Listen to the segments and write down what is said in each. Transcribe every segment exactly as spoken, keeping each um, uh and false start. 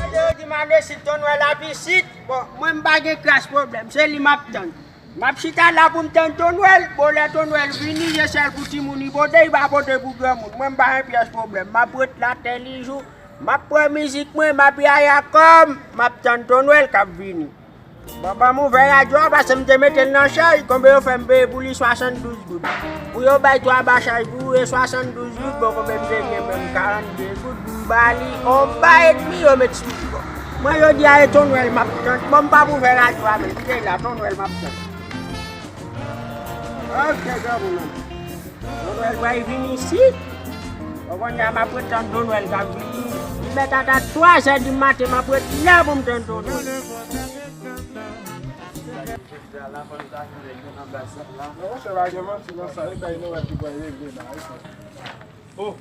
Gade, yo di m ale si Ton Nwèl ap isit. Bon, mwen m pa gen kras pwoblèm, se li m ap tann. M ap chita la pou m tann Ton Nwèl. Bon, lè Ton Nwèl vini, se sèl pou timoun li pote, li pa pote pou granmoun. Mwen m pa gen pyès pwoblèm. M ap ret la tèl jou. M ap pran mizik mwen, m ap yaya kò m, m ap tann Ton Nwèl k ap vini. Bon, ban m ouvè radyo a, paske m te mete l nan chaj, konbyen yo fè m peye pou li? Swasanndouz goud. Pou yo bay twa ba chaj pou ou, e swasanndouz goud, bon, konbyen m te gen menm? Karannde goud, m ba li on ba edmi, yo met sou li, bon. Mwen, jodi a, e Ton Nwèl m ap tann. Bon, m p ap ouvè radyo a, men m te la, Ton Nwèl m ap tann. Ok, granmoun. Ton Nwèl pral vini isit. Ou konnen m ap ret tann Ton Nwèl k ap vini. Li mèt ata twazè di maten, m ap ret la pou m tann Ton Nwèl. Non, monchè, pa gen manti nan sa, e bay Nwèl ki pral regle la, wi. Oh.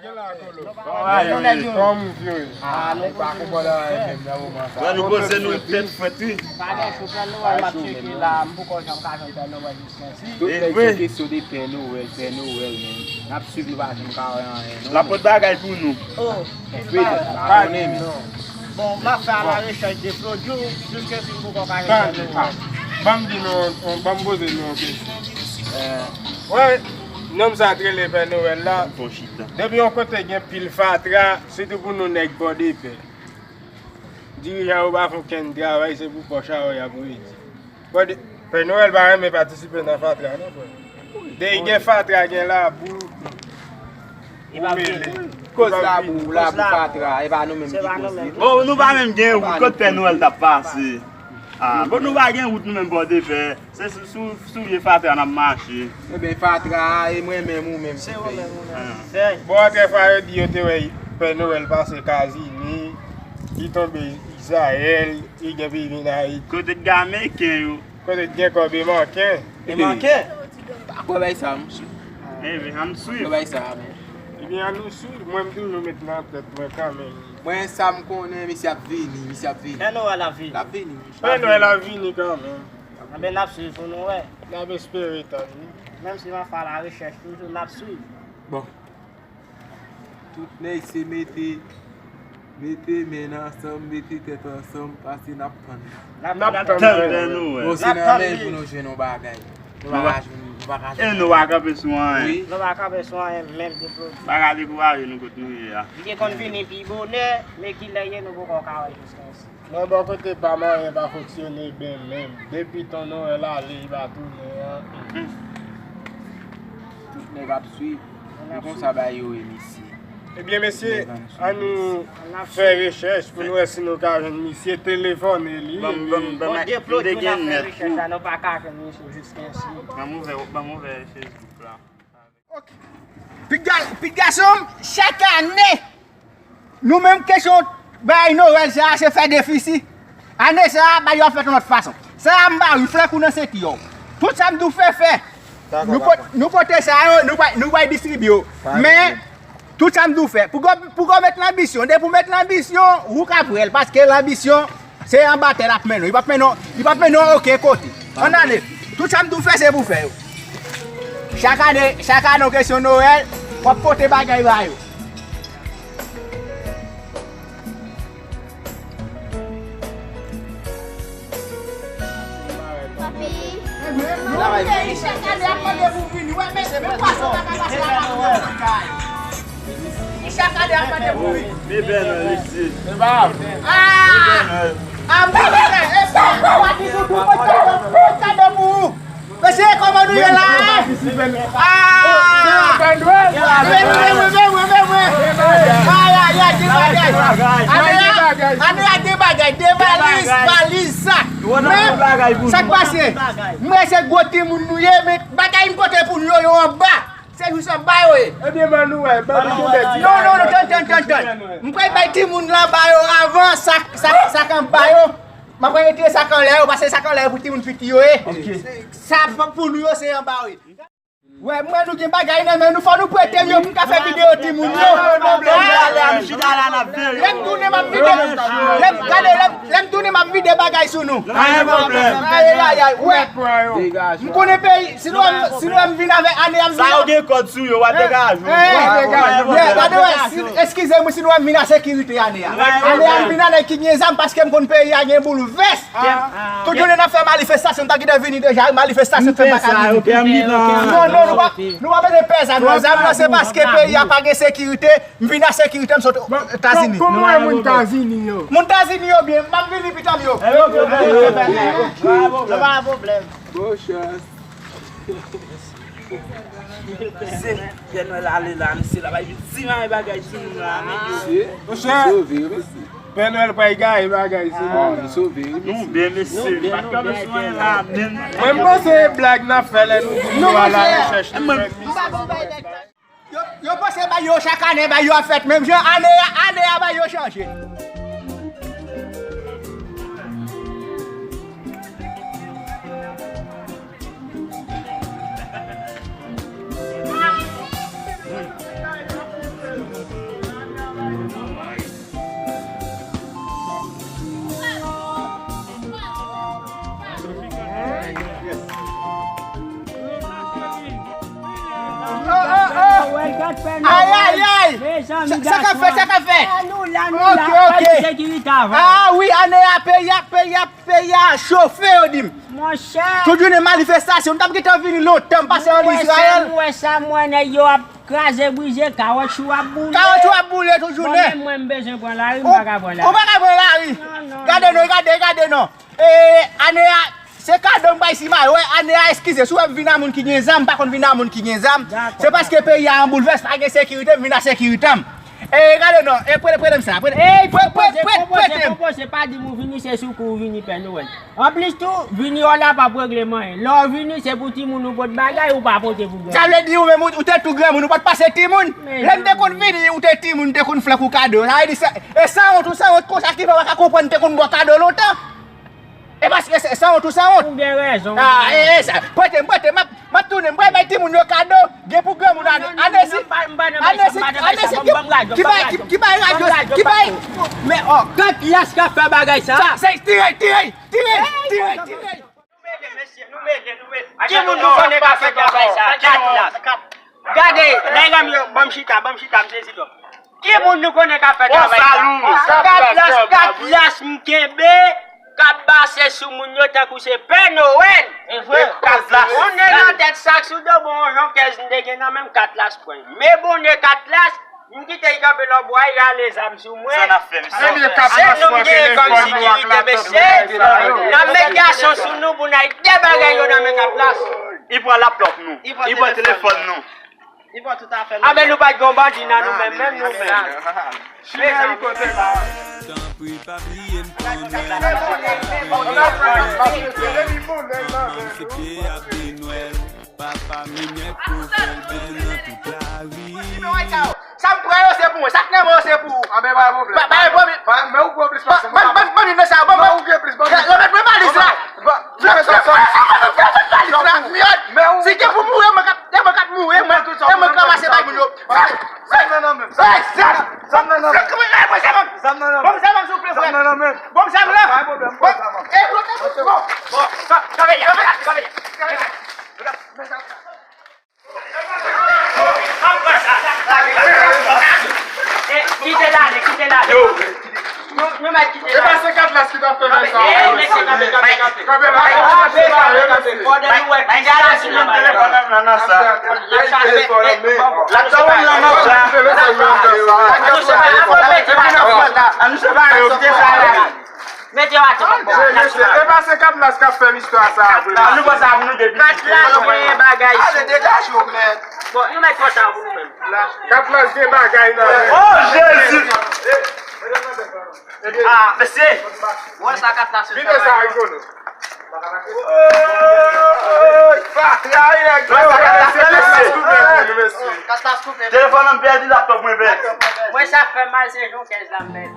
Gen la, Kolo. Kòman w ye? Kòman w ye? Ah, nou pa konprann anyen menm nan moman sa. Wè, nou poze nou tèt frèt, wi. Pa gen chou, Pè Nwèl m ap tcheke la, m poko janm ka jwenn Pè Nwèl jiskansè. Tout nèg se kesyon de Pè Nwèl, Pè Nwèl, men n ap swiv, nou pa janm ka wè anyen, non. L ap pote bagay pou nou. Oh. Petèt, pa konnen, men. Bon, m ap fè a la rechèch de Flodjou, jiskansè m poko ka jwenn Pè Nwèl. Ban m di nou, ban m poze nou yon kesyon. Wè, nonm sa t rele Pè Nwèl la. Depi yon kote gen pil fatra, sitou pou nou nèg Pòdepè, dirijan yo pa fè okenn travay, se pou pòch a yo y ap redi. Pòde-, Pè Nwèl pa renmen patisipe nan fatra, non, frè. Depi gen fatra, gen labou, ou mele. Koz labou, labou fatra, e pa nou menm ki koz li. Bon, nou pa menm gen wout, kot Pè Nwèl t ap pase? Ah, bon, nou pa gen wout nou menm Pòdepè. Se sou, sou, sou vye fatra n ap mache. Ebyen, fatra a, e mwen menm, ou menm ki fè. Se ou menm, ou menm ki fè. Bon, antre fwa yo di yo te wè Pè Nwèl pase Kazini, li tonbe Izrayèl, li gen pou li vin Ayiti. Kote t gen Ameriken yo? Kote t gen kòb e manken? E manken? Pa kwè bay sa, monchè. Ebyen, ann swiv. Pa kwè bay sa, monchè. Ebyen, ann nou swiv. Mwen, m toujou met nan tèt mwen kanmenm. Mwen, sa m konnen, misye ap vini, misye ap vini. Pè Nwèl ap vini. L ap vini, monchè. Pè Nwèl ap vini kanmenm. Anben, n ap swiv pou nou wè. N ap espere tann li. Menm si n ap fè la rechèch toujou, n ap swiv. Bon. Tout nèg se mete, mete men ansanm, mete tèt ansanm, paske n ap tann li. N ap tann li. N ap tann li. Bon, se nan men pou nou jwenn yon bagay. Nou pa ka jwenn, nou pa ka jwenn. E nou pa kanpe sou anyen. Wi. Nou pa kanpe sou anyen menm de pwodui. Pa ka dekouraje nou kot nou ye a. Li te konn vini pi bonè, men kilè ye nou poko ka wè jiskansè. Mwen bò kote pa m anyen pa fonksyone byen menm. Depi Ton Nwèl ale, li pa tounen an. Tout nèg ap swiv. E konsa bagay yo ye, mesye. Ebyen, mesye, ann nou fè rechèch pou nou wè si nou ka jwenn misye, telefone li. Bon, de pwodui n ap fè rechèch la, nou pa ka jwenn misye jiskansè. Ban m ouvè, ban m ouvè Facebook la. Ok. Pitit ga-, pitit gason m, chak ane, nou menm kesyon bagay Nwèl sa a, se fè defisi. Ane sa a, bagay yo ap fèt yon lòt fason. Sa a, m pa ri, flè kou nan senti yo. Tout sa m di w fè, fè. Nou pot-, nou pote sa yo, nou bay, nou bay distribye yo. Men, tout sa m di w fè. Pou gò, pou gò met lanbisyon, depi w met lanbisyon, ou ka pran l, paske lanbisyon, se anba tè l ap mennen w. Li p ap mennen w, li p ap mennen w okenn kote. Ann ale. Tout sa m di w fè, se pou fè yo. Chak ane, chak ane, yon kesyon Nwèl, w ap pote bagay ba yo. Papi. Chak ane, ap mande pou vini. Wè, mesye, men pwason pa ka pase la, pa ka pase la. Chak ane ap mande pou wi. Me bèl nan lise. Ah! Ah, m pa wè, e pa, pa di pou tout, mwen kado, mwen kado pou ou. Mesye, kòman nou ye la, hein? Ah! Men mwen, men mwen, men mwen. Ay, ay, ay, gen bagay. Ane a, ane a gen bagay, de valiz, valiz, sak. Men, sa k pase? Mwen se gwo timoun nou ye, men bagay m pote pou nou yo, yo anba. Se jis ap ba yo ye. Ebyen, ban nou wè, ban nou wè. Non, non, non, tann, tann, tann, tann. M pral bay timoun lan ba yo avan, sa, sa, sa k anba yo. M ap retire sa k anlè yo, paske sa k anlè yo pou timoun piti yo ye. Ok. Sa pou nou yo, se anba yo ye. Wè, mwen nou gen bagay nan men nou, fò nou prete m yo pou m ka fè videyo timoun yo. Lè m tounen m ap vide, lè m, gade, lè m, lè m tounen m ap vide bagay sou nou. Ayayay, wè. M konnen peyi, si nou wè m, si nou wè m vin avèk ane a m vin. Sa yo gen kòd sou yo, w ap degaje. Gade wè, eskize m, si nou wè m vin a sekirite ane a. Ane a m vin a nèg ki gen zam paske m konn peyi a gen boulvès. Tout jounen n ap fè manifestasyon, m ta kite vini deja, manifestasyon fè m pa ka vini. Non, non, nou pa, nou pa bezwen pè zam nan. Zam nan se paske peyi a pa gen sekirite, m vin a sekirite, m sot Etazini. Kòman w wè moun Etazini yo? Moun Etazini yo byen, m ap vini pita m yo. Bon chans. Mesye, Pè Nwèl ale la, mesye, l ap al vin simaye bagay sou nou la, mesye. Monchè, Pè Nwèl pral gaye bagay sou nou. Nou byen, mesye. Pa t kòmanse anyen la menm. Mwen, m panse blag n ap fè lè nou di nou alarechèch nou menm. Yo, yo panse bagay yo chak ane, bagay yo ap fèt menm jan. Ane a, ane a, bagay yo chanje. Ayayay! Sa k ap fèt, sa k ap fèt? Ok, ok. Ah wi, ane a, peyi a, peyi a, peyi a chofe, yo di m. Monchè. Tout jounen manifestasyon, m t ap gentan vini lontan, m pase ann Izrayèl. Mwen wè sa, mwen wè sa, mwen nèg yo ap kraze, brize, kawotchou ap boule. Kawotchou ap boule tout jounen. Bon, menm mwen, m bezwen pran lari, m pa ka pran lari. Ou pa ka pran lari. Non, non. Gade non, gade, gade non. E, ane a, se kado m bay simaye. Wè, ane a, eskize, si w wè m vin a moun ki gen zam, m pa konn vin a moun ki gen zam. Se paske peyi a an boulvès, pa gen sekirite, m vin a sekirite m. E, gade non, e, prete, prete m sa, prete, prete, prete, prete m. Konpoze, pa di m ou vini, se sou kou ou vini, Pè Nwèl. Anplis tou, vini w la p ap regle m anyen. Lè w vini, se pou timoun ou pot bagay, ou pa pote pou granmoun. Sa vle di ou menm, ou, ou te tou granmoun, ou pa t pase timoun. Lè m te konn vini, ou te timoun, m te konn flanke w kado. Sa vle di, se, e sanwont ou sanwont konsa ki fè w pa ka konprann m te konn ba w kado lontan. E paske se sanwont ou sanwont. Ou gen rezon. Ah, e, e, sa, prete m, prete m, m ap, m ap tounen, m pral bay timoun yo kado, gen pou granmoun ane, ane si, ane si, ane si, ki, ki bay, ki, ki bay radyo, ki bay. Men, oh, Katlas k ap fè bagay sa. Sa, se, tire, tire, tire, tire, tire. Nou mele, mesye, nou mele, nou mele. Ki moun nou konnen k ap fè travay sa? Katlas. Gade, nèg an m yo, ban m chita, ban m chita, m sezi twòp. Ki moun nou konnen k ap fè travay sa? Katlas, Katlas, m kenbe, k ap base sou moun yo tankou se Pè Nowèl. E vre. Katlas. Moun nan tèt sak sou do, bon, yon kèz m te gen nan men m, Katlas pran. Men bonnen Katlas, m kite l kanpe lòtbò a, y ale zam sou mwen. Sa n ap fè, mesye? Se nou m genyen kòm sekirite, mesye. N ap met gason sou nou pou n al debagay yo nan men Katlas. Li pran laptòp nou. Li pran telefòn nou. Li pran tout afè nou. A ben nou pa t gon bandi nan nou menm, menm nou menm. Mezanmi. Tanpri pa bliye m konnen. Papa Minèt pwofèl bèl nan tout lari. Sa m pran yo se pou mwen, sa k nan men yo se pou ou. Anben pa gen pwoblèm. Pa, pa gen pwoblèm. Men ou pran plis pase mwen. Ban, ban, ban, ban, nan sa, ban, ban. Ou gen plis, ban. Yo met mwen valis la. Fè, fè, fè, fè, fè valis la, myòd. Si gen pou mouri, mwen k ap, mwen k ap mouri, mwen, mwen k ap ranmase bay moun yo. Zam nan nan men. Zam, zam nan nan men. Zam nan nan men. Ban m zam nan, silvouplè, frè. Zam nan nan men. Ban m zam lan. Pa gen pwoblèm, ban zam nan. E, bon, bon, bon. Kanpe la, kanpe la, kanpe la, kanpe la. Kite l ale, kite l ale. Yo. Nou, nou mèt kite l ale. E pa se Katlas ki t ap fè nèg sa. E, mesye, kanpe, kanpe, kanpe. Kanpe la, kanpe, kanpe, kanpe. Fò de nou wè ki jan la sou nan telefòn nan nan sa. Laptòp ou nan nan sa. Ann separe yo, kite sa la. Mete yo atè. Mesye, e pa se Katlas k ap fè m istwa sa a vre. An nou pran sa pou nou de pitit. Katlas gen bagay. Ale degaje w, men. Bon, nou mèt pran sa pou nou menm. Katlas gen bagay nan men. Oh, Jezi! Ah, mesye! Wè sa Katlas fè. Vide sa, Rigono. Oy! Fatra, nèg yo. Wè sa Katlas fè, mesye. Katlas koupe. Telefòn nan pèdi, laptòp mwen pèdi. Wè sa fè mal, se jon kèz la m pèdi.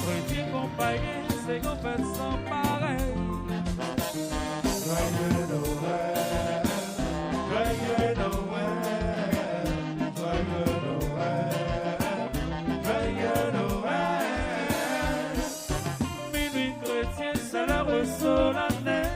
Premye konpayi, se yon fèt san parèy. Joyeux Noël, Solanèl.